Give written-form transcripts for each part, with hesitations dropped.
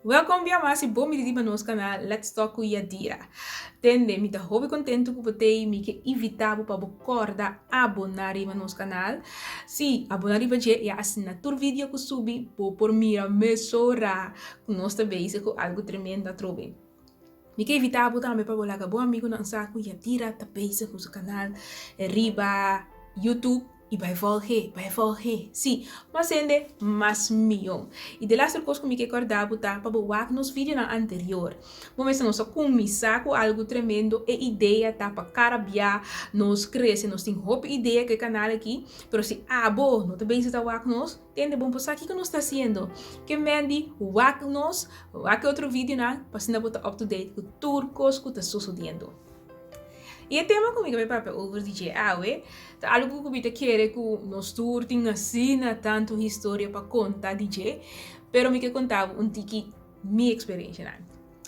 Welkom bia mas y bon bini riba nos canal Let's Talk cu Yadira. Tende, mi ta hopi contento cu bo t'ey, mi ke invita bo pa bo corda abona riba nos canal. Si, abona riba dje y asina tur video cu subi bo por mira mesora cu nos ta bezig cu algo tremendo atrobe. Mi ke invita bo tambe pa bo laga bo amigonan sa cu Yadira ta bezig cu su canal riba YouTube. I bai volg'é, bai volg'é. Sí, mas hende, mas mihó. I delaster kos ku mi ke kòrda bo ta pa bo wak nos videonan anterior. Bo mester nos a kuminsá ku algu tremendo, e idea ta pa kada bia nos krese. Nos tin hopi idea ku e kanal aki, pero si abo no ta bezig ta wak nos, tende bon por sa kiko nos ta hasiendo. Ke men di wak nos, wak e otro videonan pa asina bo ta up to date ku tur kos ku ta sosodiendo. I e tema ku mi ta bai papia over di dje awe ta algu ku mi ta kere ku nos tur tin asina tantu historia pa konta di dje, pero mi ke konta bo un tiki mi eksperenshanan.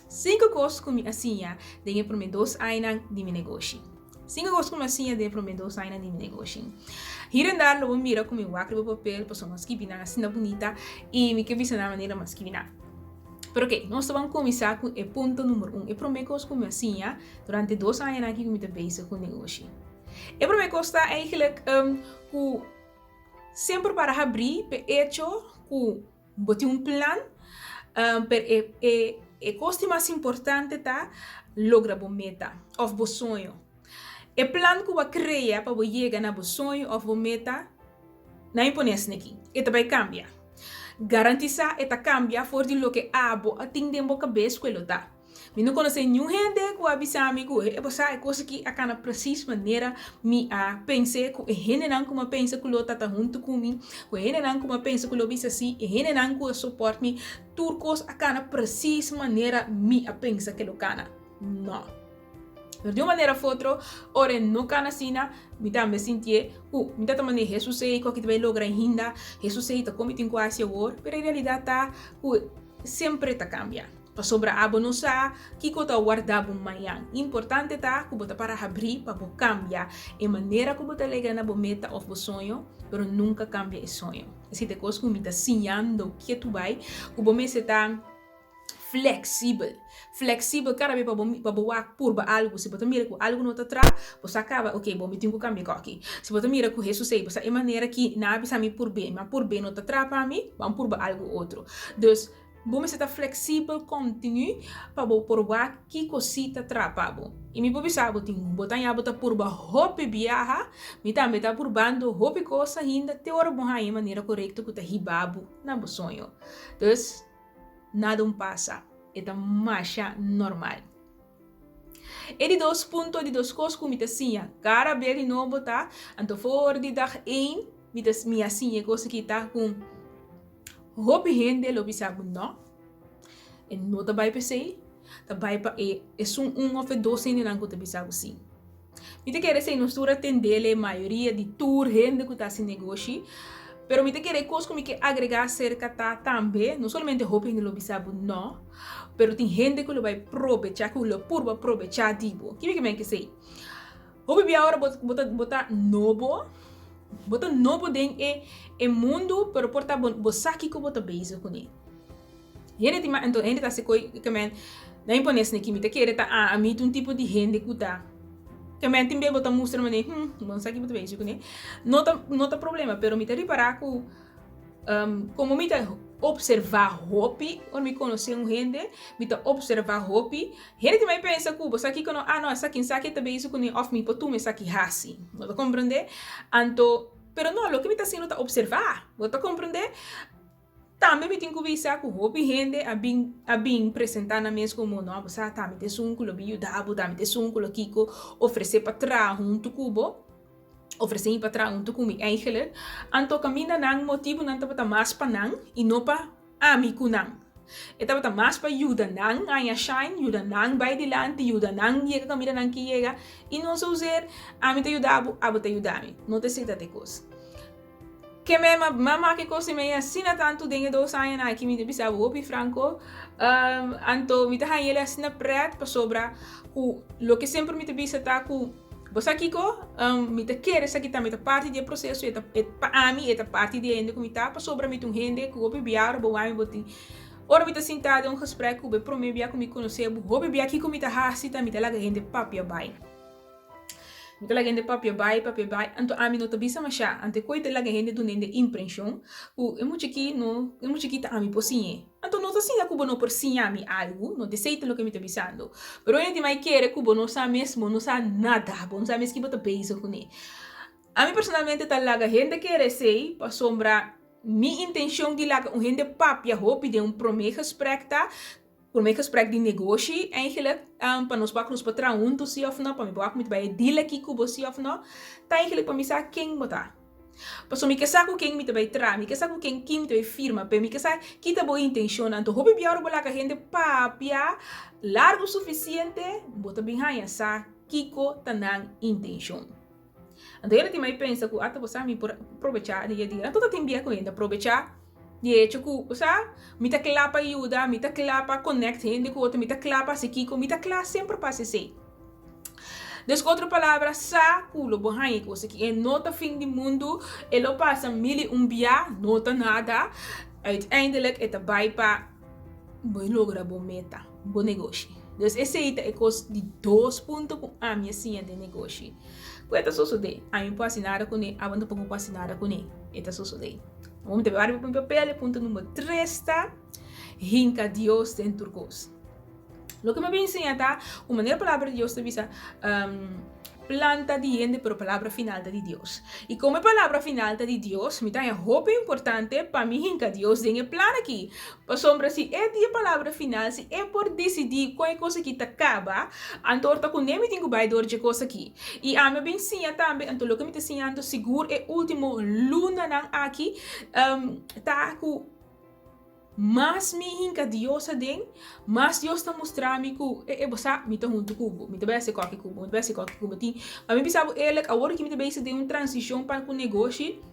Sinku kos ku mi a siña den e promé dos añanan di mi negoshi. Sinku kos ku mi a siña den e promé dos añanan di mi negoshi. Hier en daar lo bo mira ku mi wak riba papel pasobra mi a skibi nan asina bunita i mi ke bisa nan manera mi a skibi nan. Pero oké, nos ta ban kuminsá ku e punto number un, e promé kos ku mi a siña durante dos añanan aki ku mi ta bezig ku negoshi. E promé kos ta eigenlijk ku semper para habrí p'e echo ku bo tin un plan, pero e e e kos di mas importante ta logra bo meta òf bo soño. E plan ku bo a krea pa bo yega na bo soño òf bo meta, Na mi pone asina aki, e ta bai kambia. Garantisá e ta kambia for di loke abo a tin den bo kabes ku e lo ta. Mi no konosé niun hende ku a bisa mi ku e bo sa e kos aki a kana presis manera mi a pens'é, ku e hendenan ku mi a pensa ku lo ta ta huntu ku mi, ku e hendenan ku mi a pensa ku lo bisa sí, e hendenan ku a sopòrt mi, tur kos a kana presis manera mi a pensa ku e lo kana. No. Pero di un manera of otro, ora e no kana asina, mi tambe sintié ku mi ta ta manera Hesus ei ku aki ta bai logra ainda, Hesus ei ta kon mi tin ku hasi awor, pero e realidat ta ku semper e ta kambia. Pasobra abo no sa kiko ta warda bo mañan. Importante ta ku bo ta para habrí pa bo kambia e manera ku bo ta lega na bo meta òf bo soño, pero nunka kambia e soño. Esei ta e kos ku mi ta siñando ketu bai, ku bo mester ta. Flexibel. Flexibel kada bes pa bo pa bo wak purba algu. Si bo ta mira ku algu no ta tra, bo sa kaba, ok, bo mi tin ku kambia koki. Si bo ta mira ku Hesus ei, bo sa e manera ki nan a bisa mi purb'é, mi a purb'é no ta tra pa mi, ban purba algu otro. Dus, bo mester ta flexibel kontinu pa bo por wak kiko si ta tra pa bo. I mi por bisa bo tin bo ta haña bo ta purba hopi biaha, mi tambe ta purbando hopi kos ainda te ora bo haña e manera korekto ku ta hiba bo na bo soño. Dus. Nada un pasa, e ta masha normal. E di dos punto, di dos kos ku mi ta siña kada bes di nobo ta, anto for di dag ein mi ta mi a siña e kos aki ta ku hopi hende lo bisa bo no, e no ta bai p'esei, ta bai pa e esun un òf e dos hendenan ku ta bisa bo si. Mi ta kere esei nos tur a tendele mayoria di tur hende ku ta hasi negoshi, pero mi ta kere e kos ku mi ke agregá aserka ta tambe, no solamente hopi hende lo bisa bo no, pero tin hende ku lo bai probechá, ku lo purba probechá di bo. Ki mi ke men kesei? Hopi bia ora bo bo ta bo ta nobo, bo ta nobo den e e mundu, pero por ta bo bo sa kiko bo ta bezig kuné. Hende tin anto hende ta hasi koi ke men na impone esaki mi ta kere ta ami ta un tipo di hende ku ta ke men tin bes bo ta mustra manera hm bo no sa ki bo ta bezig kuné no ta no ta problema pero mi ta ripará ku komo mi ta opservá hopi ora mi konosé un hende mi ta opservá hopi hende tin mai pensa ku bo sa kiko no ah no esaki esaki ta bezig kuné òf mi por tuma esaki hasi bo ta komprendé anto pero no loke mi ta hasiendo ta opservá bo ta komprendé. Tambe mi tin ku bisa ku hopi hende a bin a bin presentá nan mes komo no bo sa ta mi ta esun ku lo bin yuda bo, ta mi ta esun ku lo kiko ofresé pa traha huntu ku bo, ofresé mi pa traha huntu ku mi eigenlijk. Anto kaminda nan motibunan tabata mas pa nan i no pa ami ku nan. E tabata mas pa yuda nan haña shine, yuda nan bai dilanti, yuda nan yega kaminda nan ke yega i no zozeer ami ta yuda bo, abo ta yuda mi. No ta esei ta e kos. Ke me ma make kos di mei asina tantu den e dos añanan aki mi ta bisa bo hopi franco anto mi ta haña el asina pret pasobra ku loke semper mi ta bisa ta ku bo sa kiko mi ta kere esaki tambe ta parti di e proseso e ta pa ami e ta parti di e hende ku mi ta pasobra mi ta un hende ku hopi biaha bo wak mi bo tin. Ora mi ta sintá den un gesprek ku bo e promé bia ku mi konosé bo, hopi bia kiko mi ta hasi ta mi ta laga hende papia bai. Mi ta laga hende papia bai, papia bai, anto ami no ta bisa mashá. Anto e koi ta laga hende duna hende imprenshon ku e mucha aki no, e mucha aki ta ami por siñ'é. Anto no ta asina ku bo no por siña mi algu, no ta esei ta loke mi ta bisando. Pero hende tin mai kere ku bo no sa mes, bo no sa nada, bo no sa mes ki bo ta bezig kuné. Ami personalmente ta laga hende kere esei pasobra mi intencion di laga un hende papia hopi den un prome gesprek ta, prome gesprek di negoshi eigenlijk, pa nos wak nos por traha hunto si of no, pa mi por wak mi ta bai e deal aki ku bo si of no, ta eigenlijk pa mi sa ken bo ta. Pasobra mi ke sa ku ken mi ta bai traha, mi ke sa ku ken kin mi ta bai firma p'e, mi ke sa ki ta bo intencionnan. Anto hopi bia ora bo laga hende papia largo suficiente, bo ta bin haña sa kiko ta nan intencion. Anto hende tin mai pensa ku ata bo sa mi por probechá di e dia. Anto ta tin bia ku hende a probechá di e hecho ku, bo sa, mi ta kla pa yuda, mi ta kla pa connect hende ku otro, mi ta kla pa hasi kiko, mi ta kla semper pa hasi esei. Dus ku otro palabra, sa ku lo bo haña e kos aki. E no ta fin di mundu, e lo pasa mil i un bia, no ta nada. Uiteindelijk e ta bai pa bo logra bo meta, bo negoshi. Dus esei ta e kos di dos punto ku ami a siña den negoshi. Ku e ta sosodé? Ami por hasi nada kuné, abo no por hasi nada kuné. E ta sosodé. Awor mi ta bai riba mi papel, e punto number tres ta, hinka Dios den tur kos. Loke mi a bin siña ta, ku manera palabra di Dios ta bisa, plan ta di hende, pero palabra final ta di Dios. I komo e palabra final ta di Dios, mi ta haña hopi importante pa mi hinka Dios den e plan aki. Pasobra si e di e palabra final, si e por disidí kon e kos aki ta kaba, anto ora ta kuné mi tin ku bai dor dje kos aki. I ami a bin siña tambe, anto loke mi ta siñando sigur e último lunanan aki, ta ku mas mi hinka Dios aden, mas Dios ta mustra mi ku, e e bo sa, mi ta huntu ku bo, mi ta bai hasi koki ku bo, mi ta bai hasi koki ku bo. Tin, pa mi bisa bo eerlijk, awor ki mi ta bezig den un transishon pa ku negoshi,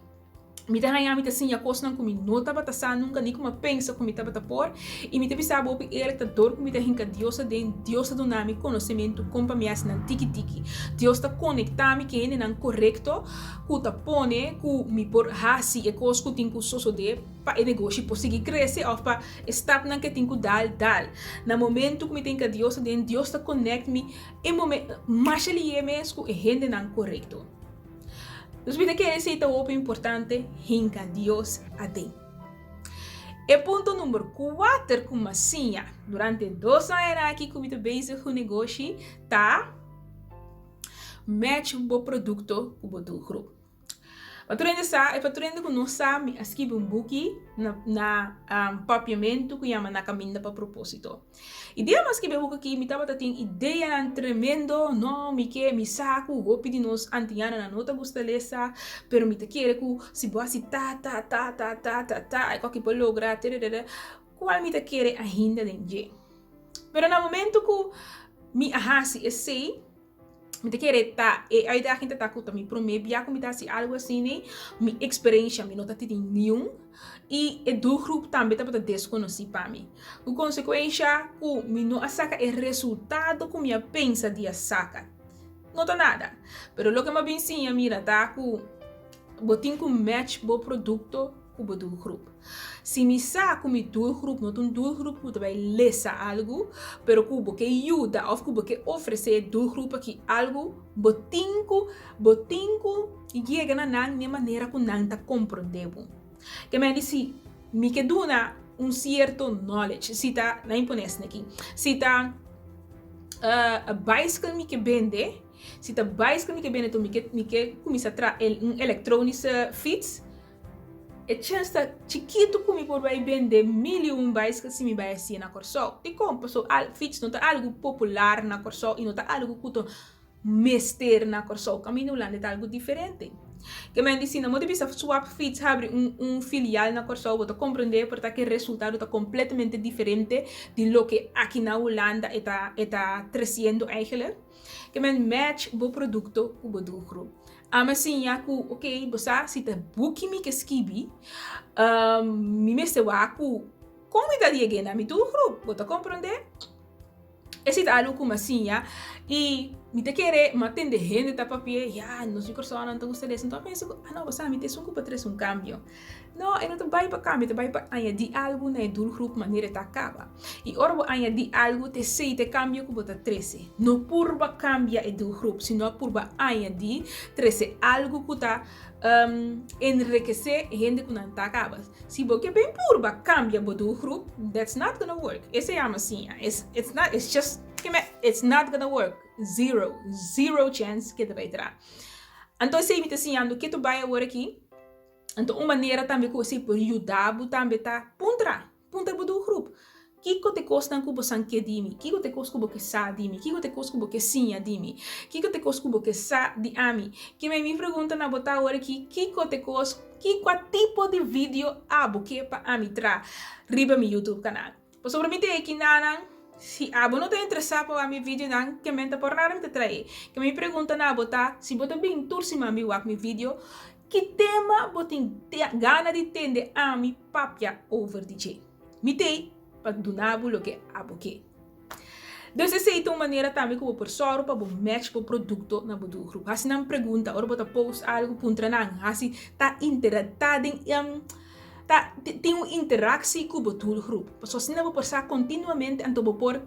Mi ta haña mi ta siña kosnan ku mi no tabata sa nunka ni ku mi a pensa ku mi tabata por. I mi ta bisa bo hopi eerlijk ta dor ku mi ta hinka Dios aden, Dios ta duna mi konosementu kon pa mi hasi nan tiki tiki. Dios ta konektá mi ku e hendenan korekto ku ta pone ku mi por hasi e kos ku tin ku sosodé pa e negoshi por sigui krese òf pa e stapnan ku e tin ku dal, dal. Na momentu ku mi ta hinka Dios aden, Dios ta konèkt mi e momen masha lié mes ku e hendenan korekto. Nos bida kere esei ta hopi importante, hinka Dios aden. E punto number kuater ku m'a siña durante dos añanan aki ku mi ta bezig ku negoshi ta match bo produkto ku bo doelgroep. Pa tur hende sa, pa tur hende ku no sa mi a skibi un buki na na papiamentu ku yama Na Kaminda pa Propósito. I dia mas ki be hoek aki mi tabata tin ideanan tremendo, no mi ke mi sa ku hopi di nos antianonan no ta gusta lesa, pero mi ta kere ku si bo hasi ta ta ta ta ta ta ta e koki por logra tererere, kual mi ta kere ainda den dje. Pero na momento ku mi a hasi esei, Mi ta kere ta e uitdaging ta ta ku ta mi promé bia ku mi ta hasi algu asina, mi eksperensha mi no ta tene niun i e doelgroep tambe tabata deskonosí pa mi. Ku konsekuensha ku mi no a saka e resultado ku mi a pensa di a saka. No ta nada, pero loke mi a bin siña mira ta ku bo tin ku match bo produkto ku bo doelgroep. Si mi sa ku mi doelgroep no ta un doelgroep ku ta bai lesa algu, pero ku bo ke yuda òf ku bo ke ofresé e doelgroep aki algu, bo tin ku bo tin ku yega na nan den manera ku nan ta komprondé bo. Ke men di si mi ke duna un sierto knowledge, si ta, nan imponé esaki aki, si ta bicycle mi ke bende, si ta bicycle mi ke bende, mi ke mi ke kuminsá traha un elektronische fiets, E chens ta chikitu ku mi por bai bende mil i un baiskel si mi bai hasie na Kòrsou. Dikon? Pasobra al fits no ta algu popular na Kòrsou i no ta algu ku ta mester na Kòrsou. Kaminda Hulanda ta algu diferente. Ke men di si no bo ta bisa swap fits habri un un filial na Kòrsou bo ta komprendé por ta ke resultado ta kompletamente diferente di loke aki na Hulanda e ta e ta tresiendo eigenlijk. Ke men match bo produkto ku bo doelgroep. Ami a siña ku, ok, bo sa, si ta buki mi ke skibi, mi mester wak ku kon mi ta yega na mi doelgroep. Bo ta komprondé? Esei ta algu ku mi a siña i. Mi ta kere ma tende hende ta papia, ya, nos di Kòrsou nan ta gusta lesa. Anto a pensa ku, ah no, bo sa mi ta esun ku por trese un kambio. No, e no ta bai pa kambio, e ta bai pa añadí algu na e doelgroep manera e ta kaba. I ora bo añadí algu, ta esei ta e kambio ku bo ta trese. No purba kambia e doelgroep, sino purba añadí, trese algu ku ta enrekesé e hende ku nan ta kaba. Si bo ke bin purba kambia bo doelgroep, that's not gonna work. Esei ama siña. It's, it's not, it's just, it's not gonna work. Zero, zero chance ke ta bai tra. Anto esei mi ta siñando ke ta bai awor aki. Anto un manera tambe ku esei por yuda bo tambe ta puntra, puntra bo doelgroep. Kiko ta e kosnan ku bosan ke di mi? Kiko ta e kos ku bo ke sa di mi? Kiko ta e kos ku bo ke siña di mi? Kiko ta e kos ku bo ke sa di ami? Keme mi pregunta na bo ta awor aki, kiko ta e kos, ki kua tipo di video abo ke pa ami tra riba mi YouTube kanal? Pasobra mi ta e kinanan, si abo no ta interesá pa wak mi videonan, kemen ta por nada mi ta trae. Keme mi pregunta na abo ta, si bo ta bin tur siman bin wak mi video, ki tema bo tin gana di tende ami papia over di dje? Mi t'ei pa duna bo loke abo ke. Dus esei ta un manera tambe ku bo por sòru pa bo match bo produkto na bo doelgroep. Hasi nan pregunta ora bo ta post algu, puntra nan, hasi ta intera ta den ta tin un interaksi ku bo doelgroep. Pasobra asina bo por sa kontinuamente anto bo por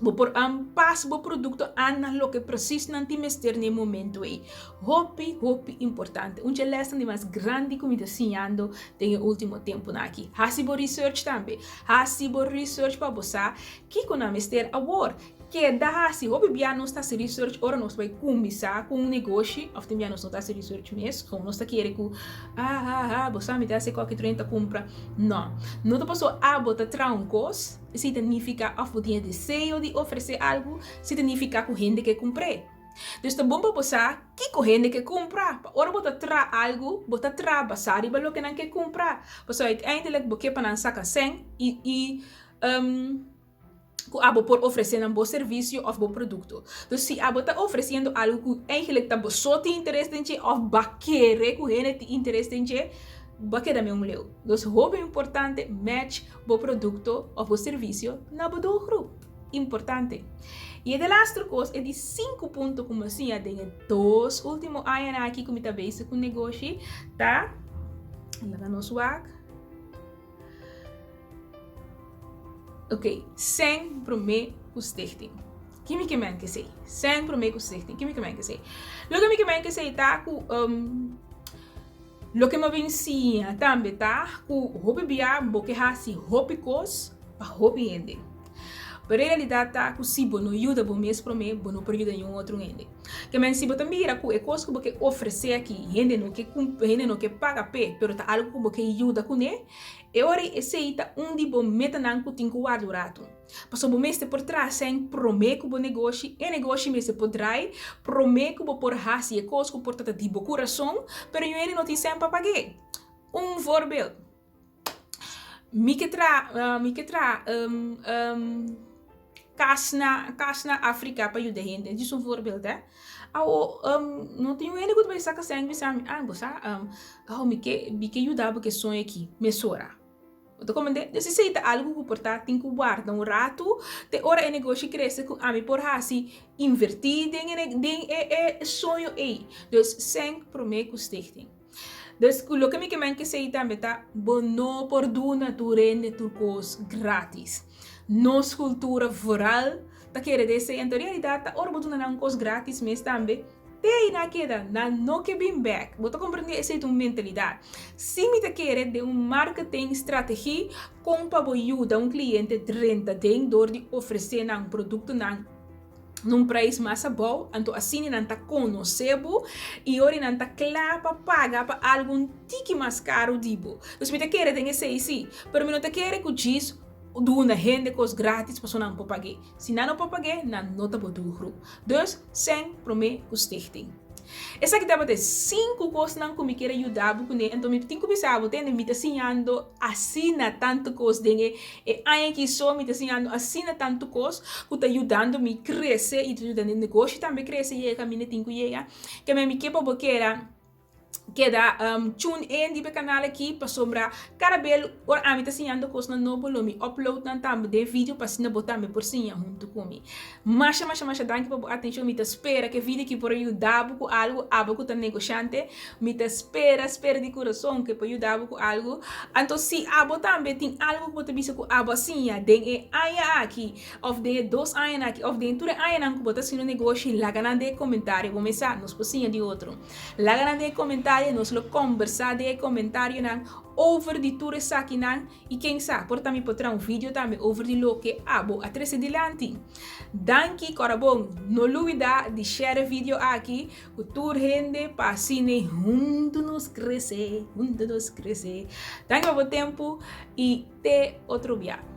Bo por pas bo produkto aan na loke presis nan tin mester na e momento ei. Hopi, hopi importante. Un dje lèsnan di mas grandi ku mi ta siñando den e último tempunan aki. Hasi bo research tambe. Hasi bo research pa bo sa kiko nan mester awor. Keda hasi. Hopi bia nos ta hasi research ora nos bai kuminsá ku un negoshi òf tin bia nos no ta hasi research mes. Komo nos ta kere ku, ah, ah, ah, bo sa mi ta hasi kòke tur hende ta kumpra. No. No ta pasobra abo ta traha un kos. Esei ta nifiká òf bo tin e deseo di ofresé algu, esei ta nifiká ku hende ke kumpr'é. Dus ta bon pa bo sa kiko hende ke kumpra, pa ora bo ta traha algu, bo ta traha basá riba loke nan ke kumpra. Pasobra uiteindelijk bo ke pa nan saka sèn i i ku abo por ofresé nan bo servisio òf bo produkto. Dus si abo ta ofresiendo algu ku eigenlijk ta bo so tin interes den dje òf bo a kere ku hende tin interes den dje, bo a keda meun leu. Dus hopi importante match bo produkto òf bo servisio na bo doelgroep. Importante. I e delaster kos, e di sinku punto ku mi a siña den e dos último añanan aki ku mi ta bezig ku negoshi ta, laga nos wak. Ok, sèn promé ku stichting. Ki mi ke men ku esei? Sèn promé ku stichting. Ki mi ke men ku esei? Loke mi ke men ku esei ta ku Loke mi a bin siña tambe ta ku hopi bia bo ke hasi hopi kos pa hopi hende. Pero e realidat ta ku si bo no yuda bo mes promé, bo no por yuda niun otro hende. Ke men si bo ta mira ku e kos ku bo ke ofresé aki hende no ke hende no ke paga p'e, pero ta algu ku bo ke yuda kuné, e ora ei esei ta un di bo metanan ku tin ku warda un ratu. Pasobra bo mester por traha sèn promé ku bo negoshi, e negoshi mester por drai promé ku bo por hasi e kos ku por ta ta di bo kurason, pero yu hende no tin sèn pa pag'é. Un voorbeeld, mi ke traha, mi ke traha kas na, kas na Afrika pa yuda hende, djis un voorbeeld hè. Awo no tin un hende ku ta bai saka sèn bisa mi, ah bo sa, awo mi ke, mi ke yuda bo ku e soño aki mesora. Bo ta komprendé? Dus esei ta algu ku por ta tin ku warda un ratu te ora e negoshi krese ku ami por hasi invertí den e den e e soño ei. Dus sèn promé ku stichting. Dus ku loke mi ke men ke esei tambe ta bo no por duna tur hende tur kos gratis. Nos kultura vooral ta kere den esei. Anto realidat ta ora bo duna nan un kos gratis mes tambe Te ei nan a keda, nan no ke bin bek. Bo ta komprendé? Esei ta un mentalidat. Si mi ta kere den un marketing strategie kon pa bo yuda un kliente drenta den dor di ofresé nan produktonan na un prijs mas abou, anto asina nan ta konosé bo i ora nan ta kla pa paga pa algu un tiki mas karu di bo. Dus mi ta kere den esei si, pero mi no ta kere ku djis duna hende kos gratis pasobra nan por pag'é. Si nan no por pag'é, nan no ta bo doelgroep. Dus, sèn promé ku stichting. Esaki tabata e sinku kosnan ku mi kier a yuda bo kuné. Anto mi tin ku bisa bo, tende, mi ta siñando asina tantu kos den e e aña aki so, mi ta siñando asina tantu kos ku ta yudando mi krese i ta yudando e negoshi tambe krese yega kaminda tin ku yega. Keme mi ke pa bo keda. Keda tune in riba e kanal aki pasobra kada bel ora ami ta siñando kosnan nobo lo mi upload nan tambe den video pa asina bo tambe por siña huntu ku mi. Masha masha masha danki pa bo atenshon mi ta spera ku e video aki por a yuda bo ku algu abo ku ta negoshante mi ta spera spera di kurason ku e por yuda bo ku algu anto si abo tambe tin algu ku bo ta bisa ku abo a siña den e aña aki òf den e dos añanan aki òf den tur e añanan ku bo ta haciendo negoshi laga nan den e komentario bo mesa nos por siña di otro. Laga nan den e komentario, nos lo kombersá den e komentarionan over di tur esakinan i ken sa, por ta mi por traha un video tambe over di loke abo a trese dilanti. Danki Korabon, no lubidá di share e video aki ku tur hende pa asina huntu nos krese, huntu nos krese. Danki pa bo tempu i te otro bia.